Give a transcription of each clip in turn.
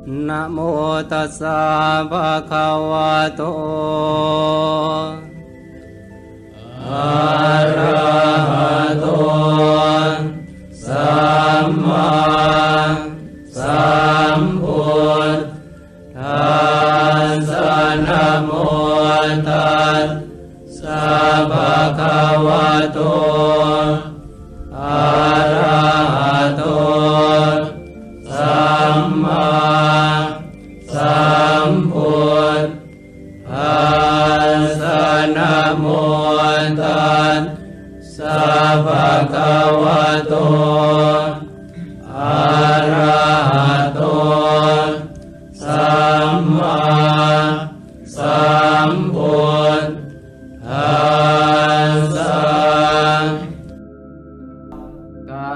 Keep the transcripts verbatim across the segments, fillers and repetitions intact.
Namo tassa bhagavato arahato sammāsambuddhassa. Namo tassa bhagavato arahato sammāsambuddhassa. Namo tassa bhagavato arahato sammāsambuddhassa.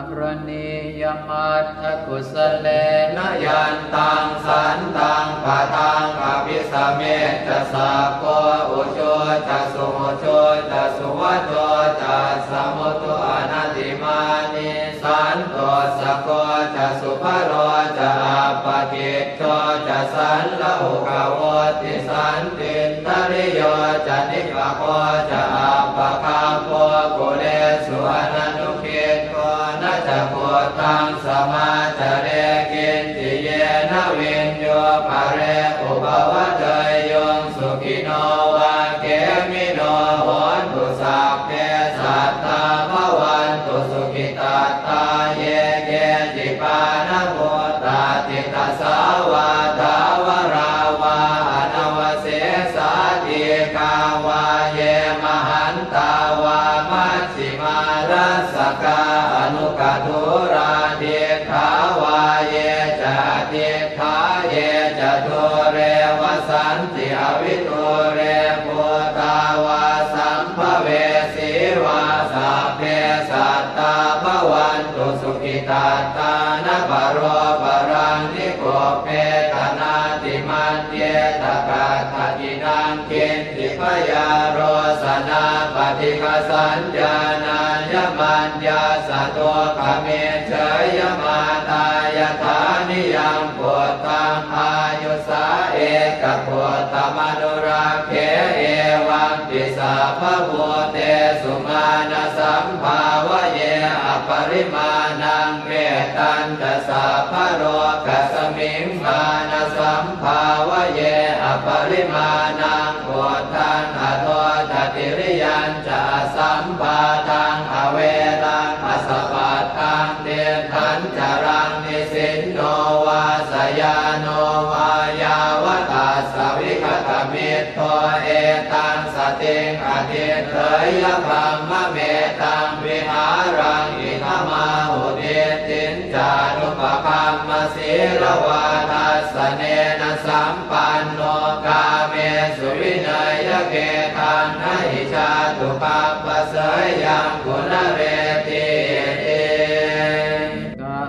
Karaṇīyamatthakusalena yantaṃ santaṃ padaṃ abhisamecca, sakko ujū ca suhujū ca suvaco cassa mudu anatimānī, santussako ca subharo ca appakicco ca sallahukavutti, santindriyo ca nipako ca appagabbho kulesu ananugiddho. Na ca khuddaṃ samācare kiñci yena viññū pare upavadeyyuṃ. Sukhino vā khemino hontu, sabbe sattā bhavantu sukhitattā. Ye keci pāṇabhūtatthi, tasā vā thāvarā vā anavasesā, dīghā vā ye mahantā vā, maj jhimā rassakā aṇukathūlā, diṭṭhā vā ye ca adiṭṭhā, ye ca dūre vasanti avidūre, bhūtā vā sambhavesī vā, sabbe sattā bhavantu sukhitattā. Na paro paraṃ nikubbetha, nātimaññetha katthaci naṃ kiñ ci, byārosanā paṭighasaññā, nāññamaññassa dukkhamiccheyya. Mātā yathā niyaṃ puttaṃ, āyusā ekaputtamanurakkhe, evampi sabbabhūtesu, mānasambhāvaye aparimāṇaṃ. Mettañca sabbalokasmiṃ, mānasambhāvaye aparimāṇaṃ, uddhaṃ adho ca tiriyañca, asambādhaṃ averaṃ asapattaṃ. Tiṭṭhañcaraṃ nisinno vā, sayāno vā yāvatassa vigatamiddho, etaṃ satiṃ adhiṭṭheyya, brahmametaṃ vihāraṃ idhamāhu. Diṭṭhiñ ca anupagamma sīlavā dassanena sampanno, kāmesu vineyya gedhaṃ, na hi jātu gabbhaseyyaṃ punaretīti.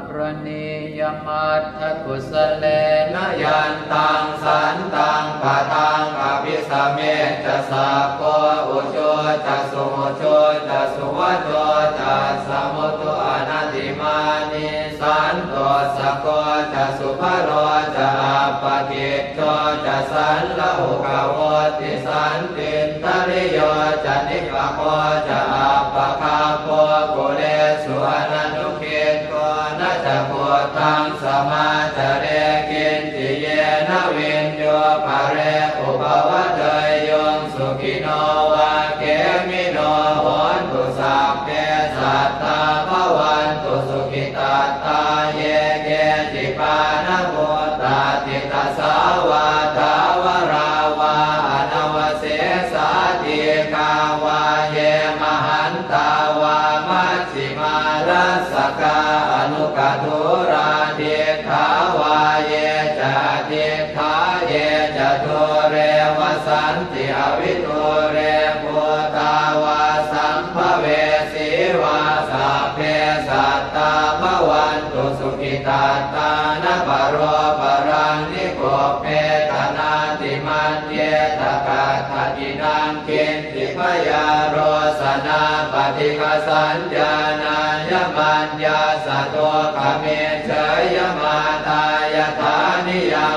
Karaṇīyamatthakusalena yantaṃ santaṃ padaṃ abhisamecca, sakko ujū ca suhujū ca suvaco cassa mudu anatimānī, santussako ca subharo ca appakicco ca sallahukavutti, santindriyo ca nipako ca appagabbho kulesu ananugiddho. Na ca khuddaṃ samācare kiñci yena viññū pare upavadeyyuṃ. Sukhino vā khemino hontu, sabbe sattā bhavantu sukhitattā. Ye keci pāṇabhūtatthi, tasā vā thāvarā vā anavasesā, dīghā vā ye mahantā vā, maj jhimā rassakā aṇukathūlā, diṭṭhā vā ye ca adiṭṭhā, ye ca dūre vasanti avidūre, bhūtā vā sambhavesī vā, sabbe sattā bhavantu sukhitattā. Na paro paraṃ nikubbetha, nātimaññetha katthaci naṃ kiñ ci, byārosanā paṭighasaññā, nāññamaññassa dukkhamiccheyya. Mātā yathā niyaṃ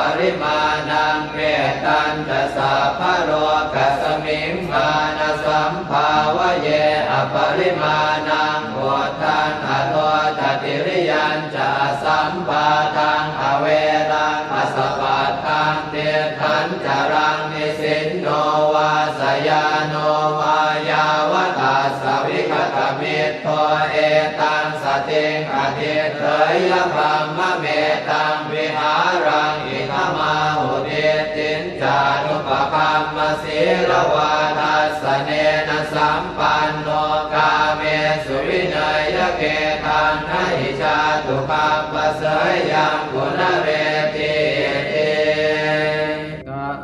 parimāṇaṃ. Mettañca sabbalokasmiṃ mānasambhāvaye aparimāṇaṃ, uddhaṃ adho ca tiriyañca asambādhaṃ averaṃ asapattaṃ. Tiṭṭhañcaraṃ nisinno vā sayāno vā yāvatassa vigatamiddho, etaṃ satiṃ adhiṭṭheyya brahmametaṃ vihāraṃ idhamāhu. Diṭṭhiñca anupagamma sīlavā dassanena sampanno, kāmesu vineyya gedhaṃ, na hi jātu gabbhaseyyaṃ punaretīti.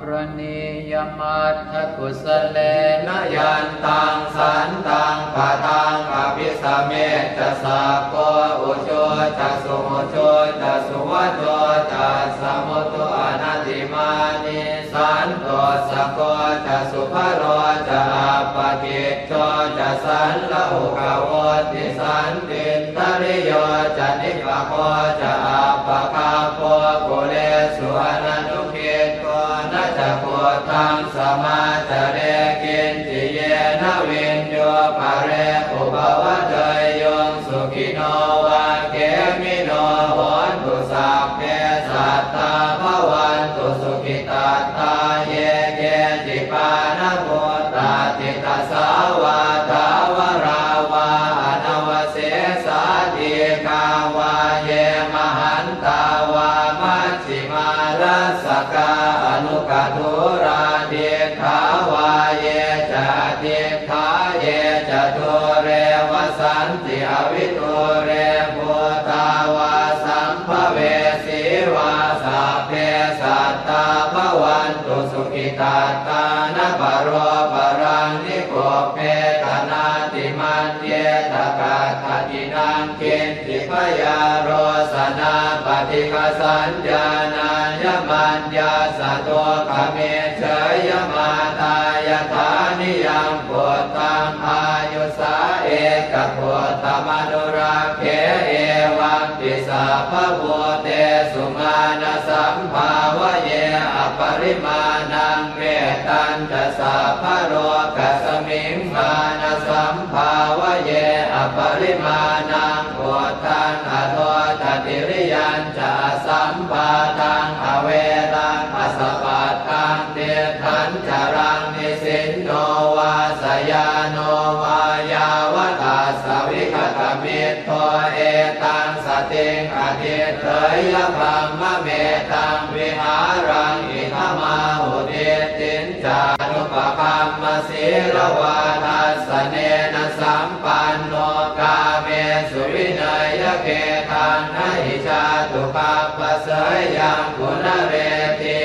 Karaṇīyamatthakusalena yantaṃ santaṃ padaṃ abhisamecca, sakko ujū ca suhujū ca suvaco cassa mudu anatimānī, santussako ca subharo ca appakicco ca sallahukavutti, santindriyo ca nipako ca appagabbho kulesu ananu giddho. Na ca khuddaṃ samācare kiñci yena viññū pare upavadeyyuṃ. Sukhino vā khemino hontu, sabbe sattā bhavantu sukhitattā. Ye keci pāṇabhūtatthi, tasā vā thāvarā vā anavasesā, dīghā vā ye mahantā vā, maj jhimā rassakā aṇukathūlā. Diṭṭhā vā ye ca adiṭṭhā, ye ca dūre vasanti avidūre, bhūtā vā sambhavesī vā, sabbe sattā bhavantu sukhitattā. Na paro paraṃ nikubbetha, nātimaññetha katthaci naṃ kiñ ci, byārosanā paṭighasaññā, nāññamaññassa dukkhamiccheyya. Mātā yathā niyaṃ puttaṃ, āyusā ekaputtamanurakkhe, evampi sabbabhūtesu, mānasambhāvaye aparimāṇaṃ. Mettañca sabbalokasmiṃ, mānasambhāvaye aparimāṇaṃ, uddhaṃ adho ca tiriyañca, asambādhaṃ averaṃ asapattaṃ. Tiṭṭhañcaraṃ nisinno vā sayāno vā, yāvatassa vigatamiddho, etaṃ satiṃ adhiṭṭheyya, brahmametaṃ vihāraṃ idhamāhu. Diṭṭhiñ ca anupagamma sīlavā dassanena sampanno, kāmesu vineyya gedhaṃ, na hi jātu gabbhaseyyaṃ punaretīti.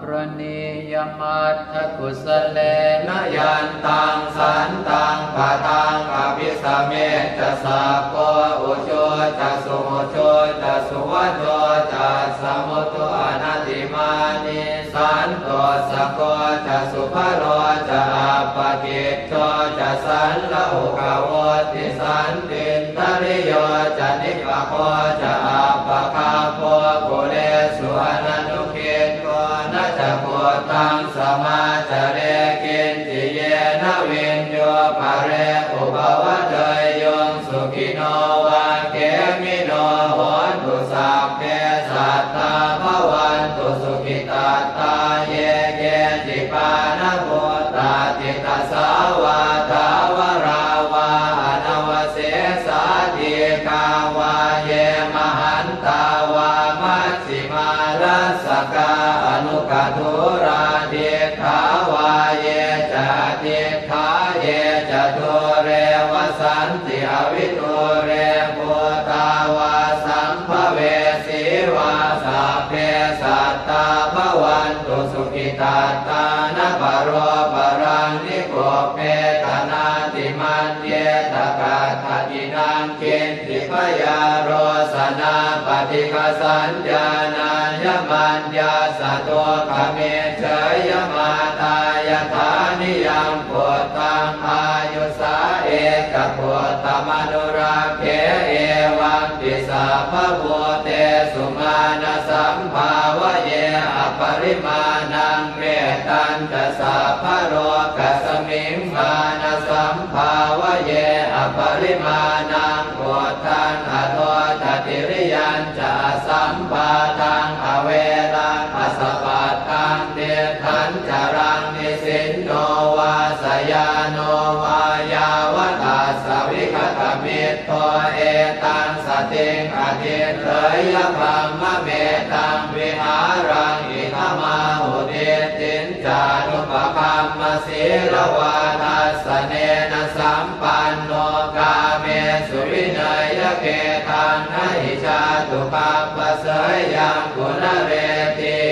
Karaṇīyamatthakusalena yantaṃ santaṃ padaṃ abhisamecca, sakko ujū ca suhujū ca, suvaco cassa mudu anatimānī, santussako ca subharo ca, appakicco ca sallahukavutti, santindriyo ca nipako ca, appagabbho kulesu ananugiddho. Na ca khuddaṃ samācare kiñci, yena viññū pare upavadeyyuṃ. Sukhino vā khemino hontu, sabbe sattā bhavantu sukhitattā. Ye keci pāṇabhūtatthi, tasā vā thāvarā vā anavasesā, dīghā vā ye mahantā vā, maj jhimā rassakā aṇukathūlā. Diṭṭhā vā ye ca adiṭṭhā, ye ca dūre vasanti avidūre, bhūtā vā sambhavesī vā, sabbe sattā bhavantu sukhitattā. Na paro paraṃ nikubbetha, nātimaññetha katthaci naṃ kiñ ci, byārosanā paṭighasaññā, nāññamaññassa dukkhamiccheyya. Mātā yathā niyaṃ puttaṃ, āyusā ekaputtamanurakkhe, anurakkhe, evampi sabbabhūtesu mānasambhāvaye aparimāṇaṃ. Mettañca sabbalokasmiṃ mānasambhāvaye aparimāṇaṃ, uddhaṃ adho ca tiriyañca asambādhaṃ averaṃ asapattaṃ. Tiṭṭhañcaraṃ nisinno vā sayāno vā yāvatassa vigatamiddho, etaṃ satiṃ adhiṭṭheyya brahmametaṃ vihāraṃ idhamāhu. Diṭṭhiñca anupagamma sīlavā dassanena sampanno, kāmesu vineyya gedhaṃ na hi jātu gabbhaseyyaṃ punaretīti.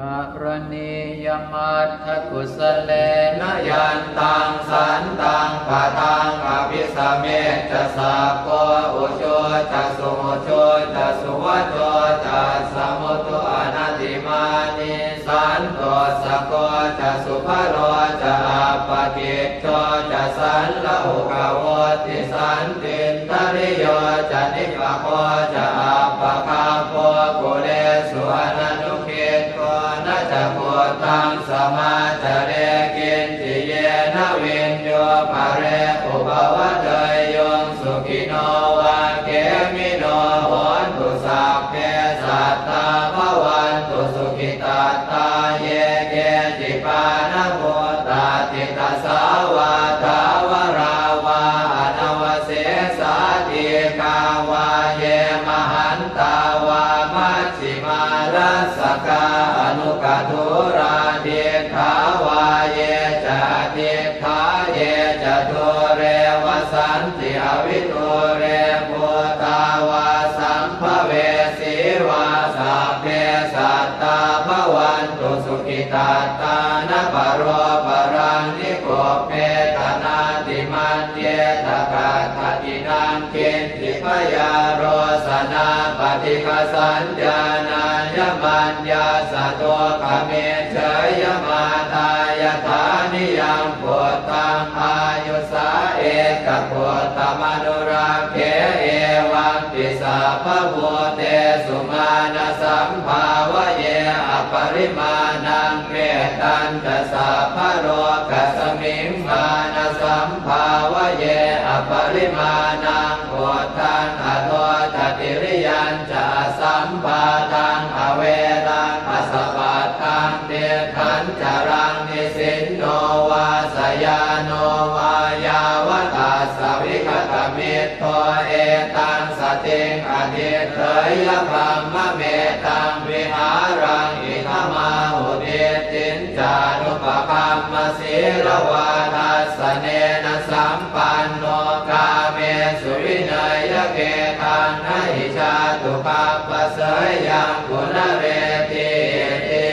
Karaṇīyamatthakusalena yantaṃ santaṃ padaṃ abhisamecca, sakko ujū ca suhujū ca suvaco cassa mudu anatimānī. Santussako ca subharo ca appakicco ca sallahukavutti, santindriyo ca nipako ca appagabbho kulesu ananugiddho. Na ca khuddaṃ samācare kiñci yena viññū pare upavadeyyuṃ. Sukhino vā khemino hontu, sabbe sattā bhavantu sukhitattā. Ye keci pāṇabhūtatthi, tasā vā thāvarā vā anavasesā, dīghā vā ye mahantā vā maj jhimā rassakā aṇukathūlā, diṭṭhā vā ye ca adiṭṭhā ye ca dūre vasanti avidūre, bhūtā vā sambhavesī vā, sabbe sattā bhavantu sukhitattā. Na paro paraṃ nikubbetha, nātimaññetha katthaci naṃ kiñ ci, byārosanā paṭighasaññā nāññamaññassa dukkhamiccheyya. Mātā yathā niyaṃ puttaṃ āyusā ekaputtamanurakkhe, evampi sabbabhūtesu mānasambhāvaye aparimāṇaṃ. Mettañca sabbalokasmiṃ mānasambhāvaye aparimāṇaṃ, uddhaṃ adho ca tiriyañca asambādhaṃ averaṃ asapattaṃ. Tiṭṭhañcaraṃ nisinno vā sayāno vā yāvatassa vigatamiddho, etaṃ satiṃ adhiṭṭheyya brahmametaṃ vihāraṃ idhamāhu. Diṭṭhiñca anupagamma sīlavā dassanena sampanno, kāmesu vineyya gedhaṃ na hi jātu gabbhaseyyaṃ punaretīti.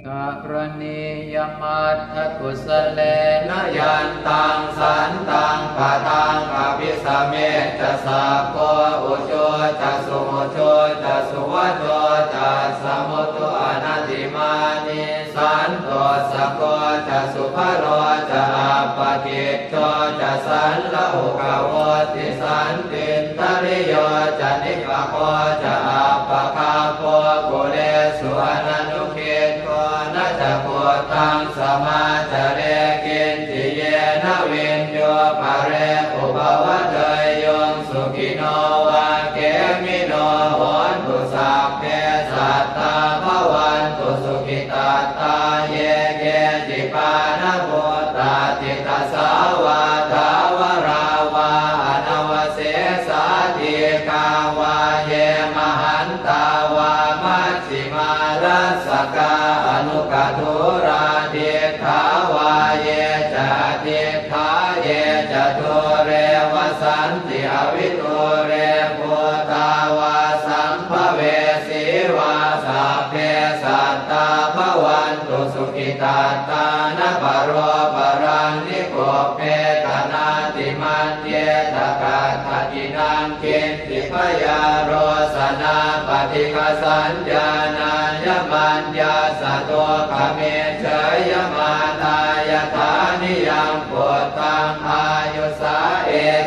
Karaṇīyamatthakusalena yantaṃ santaṃ padaṃ abhisamecca, sakko ujū ca suhujū ca suvaco cassa mudu anatimānī. Santussako ca subharo ca appakicco ca sallahukavutti, santindriyo ca nipako ca appagabbho kulesu ananugiddho. Na ca khuddaṃ samācare kiñci yena viññū pare upavadeyyuṃ. Sukhino vā khemino hontu, sabbe sattā bhavantu sukhitattā. Ye keci pāṇabhūtatthi, tasā vā thāvarā vā anavasesā, dīghā vā ye mahantā vā maj jhimā rassakā aṇukathūlā, diṭṭhā vā ye ca adiṭṭhā ye ca dūre vasanti avidūre, bhūtā vā sambhavesī vā, sabbe sattā bhavantu sukhitattā. Na paro paraṃ nikubbetha, nātimaññetha katthaci naṃ kiñ ci, byārosanā paṭighasaññā nāññamaññassa dukkhamiccheyya. Mātā yathā niyaṃ puttaṃ āyu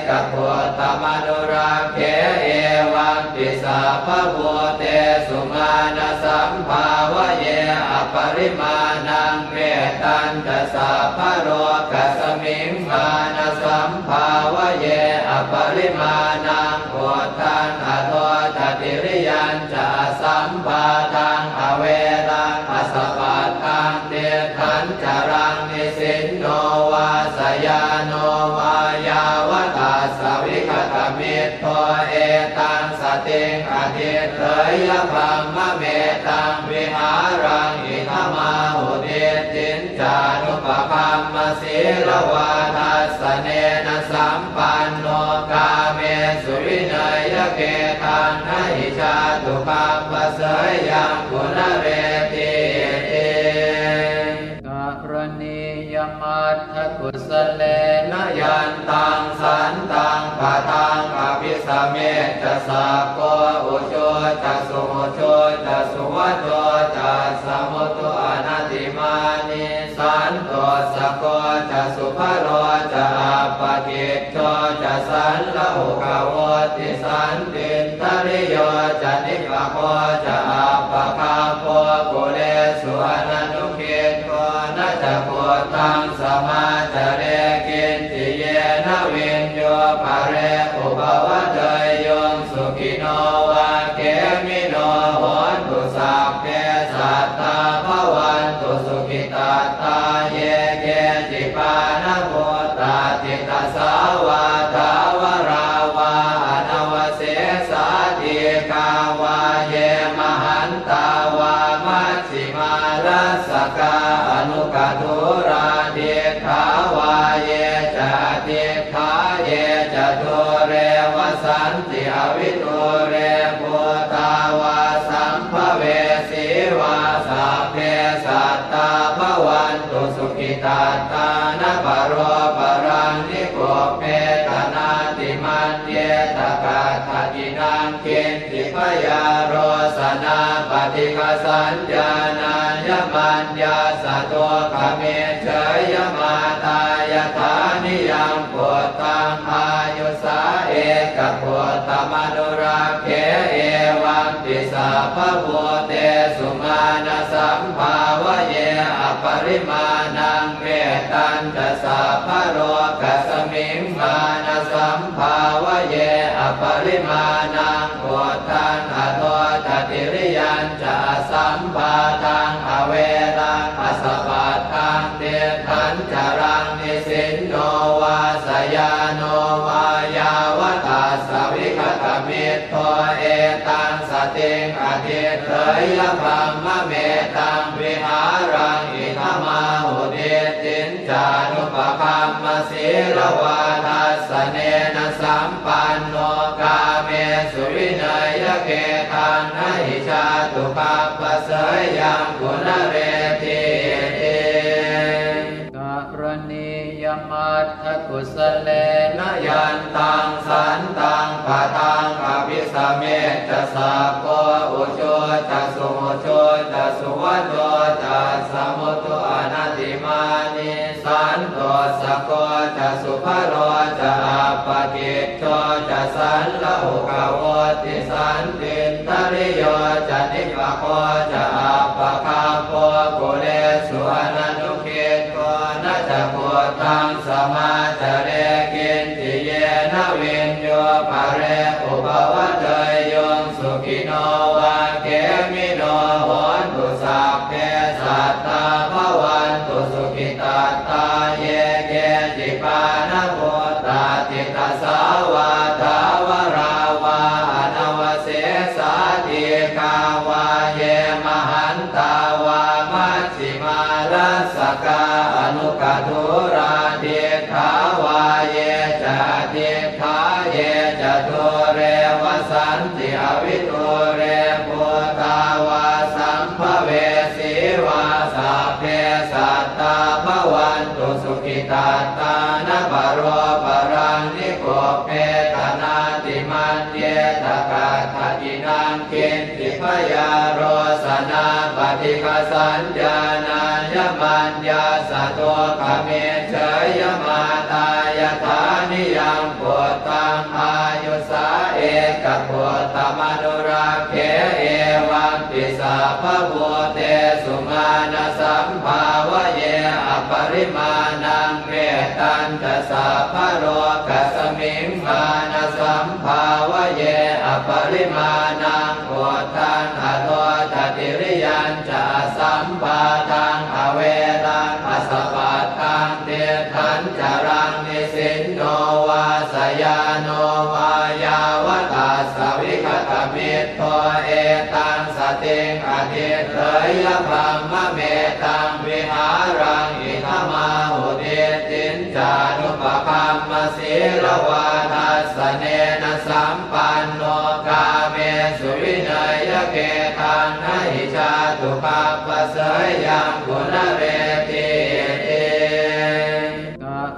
Ekaghotamanurakkhe, evampi sabbabhūtesu mānasambhāvaye aparimāṇaṃ. Mettañca sabbalokasmiṃ mānasambhāvaye aparimāṇaṃ, uddhaṃ adho ca tiriyañca asambādhaṃ averaṃ asapattaṃ. Tiṭṭhañcaraṃ nisinno vā sayāno vā yāvatassa vigatamiddho, etaṃ satiṃ adhiṭṭheyya, brahmametaṃ vihāraṃ idhamāhu. Diṭṭhiñcānupagamma sīlavā dassanena sampanno, kāmesu vineyya gedhaṃ, na hi jātu gabbhaseyyaṃ punaretīti. Karaṇīyamatthakusalena, yantaṃ santaṃ padaṃ abhisamecca, sakko ujū ca suhujū ca, suvaco cassa mudu anatimānī. Santussako ca subharo ca, appakicco ca sallahukavutti, santindriyo ca nipako ca, appagabbho kulesu ananugiddho. Na ca khuddaṃ samācare kiñci, yena viññū pare upavadeyyuṃ. Sukhino vā khemino hontu, sabbe sattā bhavantu sukhitattā. Ye keci pāṇabhūtatthi, tasā vā thāvarā vā anavasesā, dīghā vā ye mahantā vā, maj jhimā rassakā aṇukathūlā. Diṭṭhā vā ye ca adiṭṭhā, ye ca dūre vasanti avidūre, bhūtā vā sambhavesī vā, sabbe sattā bhavantu sukhitattā. Na paro paraṃ nikubbetha, nātimaññetha katthaci naṃ kiñ ci, byārosanā paṭighasaññā, nāññamaññassa dukkhamiccheyya. Mātā yathā niyaṃ puttaṃ, āyusā ekaputtamanurakkhe, evampi sabbabhūtesu mānasambhāvaye aparimāṇaṃ. Mettañca sabbalokasmiṃ mānasambhāvaye aparimāṇaṃ, uddhaṃ adho ca tiriyañca asambādhaṃ averaṃ asapattaṃ. Tiṭṭhañcaraṃ nisinno vā sayāno vā yāvatassa vigatamiddho, etaṃ satiṃ adhiṭṭheyya, brahmametaṃ vihāraṃ idhamāhu. Diṭṭhiñ cānupagamma sīlavā dassanena sampanno, kāmesu vineyya gedhaṃ, na hi jātu gabbhaseyyaṃ punaretīti. Karaṇīyamatthakusalena, yantaṃ santaṃ padaṃ abhisamecca, sakko ujū ca suhujū ca, suvaco cassa mudu anatimānī. Santussako ca subharo ca, appakicco ca sallahukavutti, santindriyo ca nipako ca, appagabbho kulesu ananugiddho. Na ca khuddaṃ samācare kiñci, yena viññū pare upavadeyyuṃ. Sukhino vā khemino hontu, sabbe sattā bhavantu sukhitattā. Ye keci pāṇabhūtatthi, tasā vā thāvarā vā anavasesā, dīghā vā ye mahantā vā, maj jhimā rassakā aṇukathūlā. Diṭṭhā vā ye ca adiṭṭhā, ye ca dūre vasanti avidūre, bhūtā vā sambhavesī vā, sabbe sattā bhavantu sukhitattā. Na paro paraṃ nikubbetha, nātimaññetha katthaci naṃ kiñ ci, byārosanā paṭighasaññā, nāññamaññassa dukkhamiccheyya. Mātā yathā niyaṃ put Rakkhe evampi sabbabhūtesu mānasambhāvaye aparimāṇaṃ. Mettañca sabbalokasmiṃ mānasambhāvaye aparimāṇaṃ, uddhaṃ adho ca tiriyañca asambādhaṃ averaṃ asapattaṃ. Tiṭṭhañcaraṃ nisinno vā sayāno vā yāvatassa vigatamiddho, etaṃ satiṃ adhiṭṭheyya brahmametaṃ vihāraṃ idhamāhu. Diṭṭhiñca anupagamma sīlavā dassanena sampanno, kāmesu vineyya gedhaṃ na hi jātu gabbhaseyyaṃ punaretīti.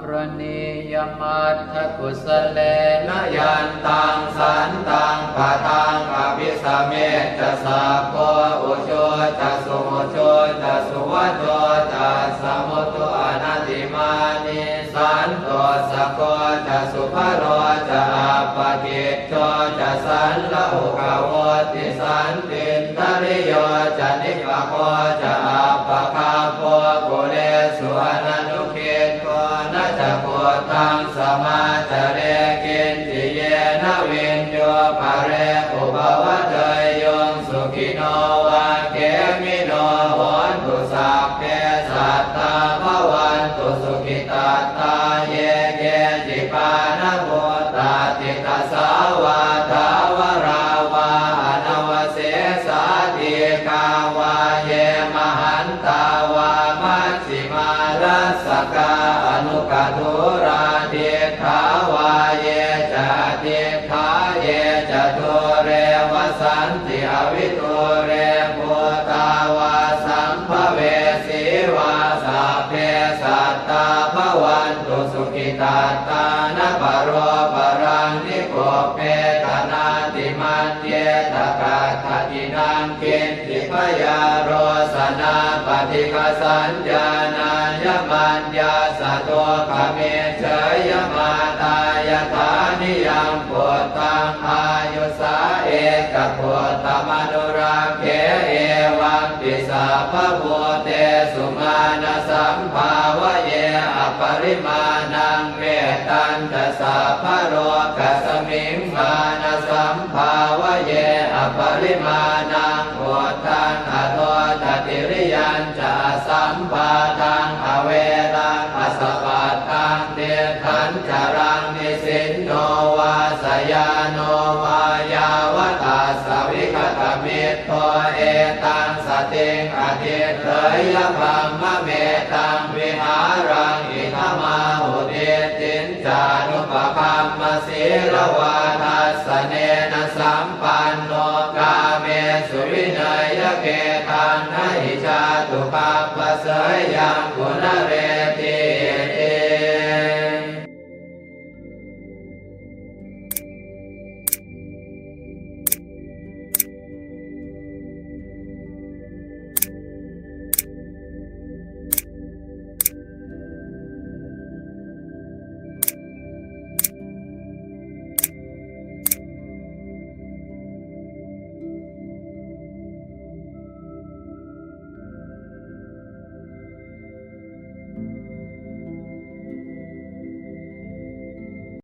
Karaṇīyamatthakusalena yantaṃ santaṃ padaṃ abhisamecca, sakko ujū ca suhujū ca suvaco cassa mudu anatimānī, santussako ca subharo ca appakicco ca sallahukavutti, santindriyo ca nipako ca appagabbho kulesu ananugiddho. Na ca khuddaṃ samācare kiñci yena viññū pare upavadeyyuṃ. Sukhino vā khemino hontu, sabbe sattā bhavantu sukhitattā. Ye keci pāṇabhūtatthi, tasā vā thāvarā vā anavasesā, dīghā vā ye mahantā vā, majjhimā rassakā aṇukathūlā. Diṭṭhā vā ye ca adiṭṭhā, ye ca dūre vasanti avidūre, bhūtā vā sambhavesī vā, sabbe sattā bhavantu sukhitattā. Na paro paraṃ nikubbetha, nātimaññetha katthaci naṃ kiñ ci. Byārosanā paṭighasaññā, nāññamaññassa dukkhamiccheyya. Mātā yathā niyaṃ puttaṃ, āyusā ekaputtamanurakkhe, evampi sabbabhūtesu mānasambhāvaye aparimāṇaṃ. Mettañca sabbalokasmiṃ mānasambhāvaye aparimāṇaṃ, uddhaṃ adho ca tiriyañca asambādhaṃ averaṃ asapattaṃ. Tiṭṭhañcaraṃ nisinno vā sayāno vā yāvatassa vigatamiddho, etaṃ satiṃ adhiṭṭheyya brahmametaṃ vihāraṃ idhamāhu. Diṭṭhiñca anupagamma sīlavā dassanena sampanno, kāmesu vineyya gedhaṃ na hi jātu gabbhaseyyaṃ punare